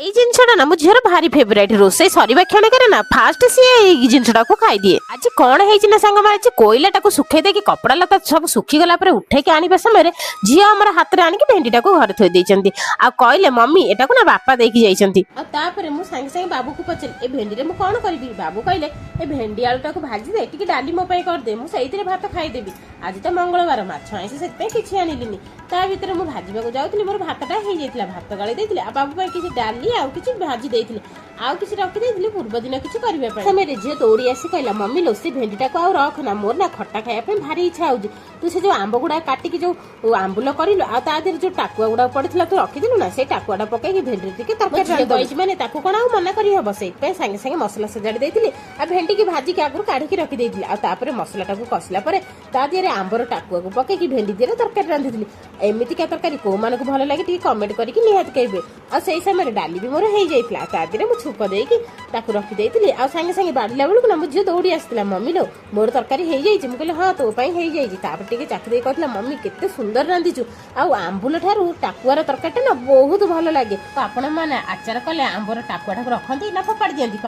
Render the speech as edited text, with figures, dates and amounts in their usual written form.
ଏଇ ଜିନିଷଟା ନା ମୋ ଝିଅର ଭାରି ଫେଭରାଇଟ୍। ରୋଷେଇ ସରିବା କ୍ଷଣକରେ ନା ଫାଷ୍ଟ ସିଏ ଏଇ ଜିନିଷଟାକୁ ଖାଇଦିଏ। ଆଜି କଣ ହେଇଛି ନା ସାଙ୍ଗମାନେ, ଆଜି କୋଇଲାଟାକୁ ଶୁଖେଇ ଦେଇକି କପଡ଼ା ଲତା ସବୁ ଶୁଖିଗଲା ପରେ ଉଠେଇକି ଆଣିବା ସମୟରେ ଝିଅ ଆମର ହାତରେ ଆଣିକି ଭେଣ୍ଡିଟାକୁ ଘରେ ଥୋଇ ଦେଇଛନ୍ତି ଆଉ କହିଲେ, "ମମି, ଏଟାକୁ ନା ବାପା ଦେଇକି ଯାଇଛନ୍ତି।" ଆଉ ତାପରେ ମୁଁ ସାଙ୍ଗେ ସାଙ୍ଗେ ବାବୁକୁ ପଚାରିଲି, "ଏ ଭେଣ୍ଡିରେ ମୁଁ କଣ କରିବି?" ବାବୁ କହିଲେ, "ଏ ଭେଣ୍ଡି ଆଳୁଟାକୁ ଭାଜି ଦେ, ଟିକେ ଡାଲି ମୋ ପାଇଁ କରିଦେ, ମୁଁ ସେଇଥିରେ ଭାତ ଖାଇଦେବି। ଆଜି ତ ମଙ୍ଗଳବାର, ମାଛ ଆଇଁଷ ସେଥିପାଇଁ କିଛି ଆଣିଲିନି।" ତା ଭିତରେ ମୁଁ ଭାଜିବାକୁ ଯାଉଥିଲି, ମୋର ଭାତଟା ହେଇଯାଇଥିଲା। ଭାତ ଗାଳି ଦେଇଥିଲି ଆଉ ବାବୁ ପାଇଁ କିଛି ଡାଲି ଆଉ କିଛି ଭାଜି ଦେଇଥିଲି ଆଉ କିଛି ରଖିଦେଇଥିଲି ପୂର୍ବ ଦିନ କିଛି କରିବା ପାଇଁ। ସମୟରେ ଝିଅ ଦୌଡ଼ି ଆସି କହିଲା, "ମମି ଲୋ, ସେ ଭେଣ୍ଡିଟାକୁ ଆଉ ରଖନା। ମୋର ନା ଖଟା ଖାଇବା ପାଇଁ ଭାରି ଇଚ୍ଛା ହଉଛି। ତୁ ସେ ଯୋଉ ଆମ୍ବ ଗୁଡା କାଟିକି ଯୋଉ ଆମ୍ବୁଲ କରିଲୁ ଆଉ ତା ଦେହରେ ଯୋଉ ଟାକୁଆ ଗୁଡା ପଡିଥିଲା, ତୁ ରଖିଥିଲୁ ନା, ସେଇ ଟାକୁଆଟା ପକେଇକି ଭେଣ୍ଡିରେ ଟିକେ ତରକାରୀ।" କହିଛି ମାନେ ତାକୁ କଣ ଆଉ ମନା କରିହବ? ସେଇଥିପାଇଁ ସାଙ୍ଗେ ସାଙ୍ଗେ ମସଲା ସଜାଡ଼ି ଦେଇଥିଲି ଆଉ ଭେଣ୍ଡିକି ଭାଜିକି ଆଗରୁ କାଢିକି ରଖିଦେଇଥିଲି। ଆଉ ତାପରେ ମସଲାଟାକୁ କଷିଲା ପରେ ତା ଦେହରେ ଆମ୍ବର ଟାକୁଆକୁ ପକେଇକି ଭେଣ୍ଡି ଦେହରେ ତରକାରୀ ରାନ୍ଧିଥିଲି। ଏମିତିକା ତରକାରୀ କୋଉମାନଙ୍କୁ ଭଲ ଲାଗେ, ଟିକେ କମେଣ୍ଟ କରିକି ନିହାତି କହିବେ। ଆଉ ସେଇ ସମୟରେ ଡାଲି ବି ମୋର ହେଇଯାଇଥିଲା। ତା ଦେହରେ ମୁଁ ଛୁଙ୍କ ଦେଇକି ତାକୁ ରଖିଦେଇଥିଲି। ଆଉ ସାଙ୍ଗେ ସାଙ୍ଗେ ବାଢିଲା ବେଳକୁ ନା ମୋ ଝିଅ ଦୌଡ଼ି ଆସିଥିଲା, "ମମି ଲୋ, ମୋର ତରକାରୀ ହେଇଯାଇଛି?" ମୁଁ କହିଲି, "ହଁ, ତୋ ପାଇଁ ହେଇଯାଇଛି।" ତାପରେ ଟିକେ ଚାଖି ଦେଇ କହିଥିଲା, "ମମି, କେତେ ସୁନ୍ଦର ରାନ୍ଧିଛୁ। ଆଉ ଆମ୍ବୁଲ ଠାରୁ ଟାକୁଆର ତରକାରୀଟା ନା ବହୁତ ଭଲ ଲାଗେ।" ତ ଆପଣମାନେ ଆଚାର କଲେ ଆମ୍ବର ଟାକୁଆଟାକୁ ରଖନ୍ତି ନା ଫୋପାଡ଼ି ଦିଅନ୍ତି?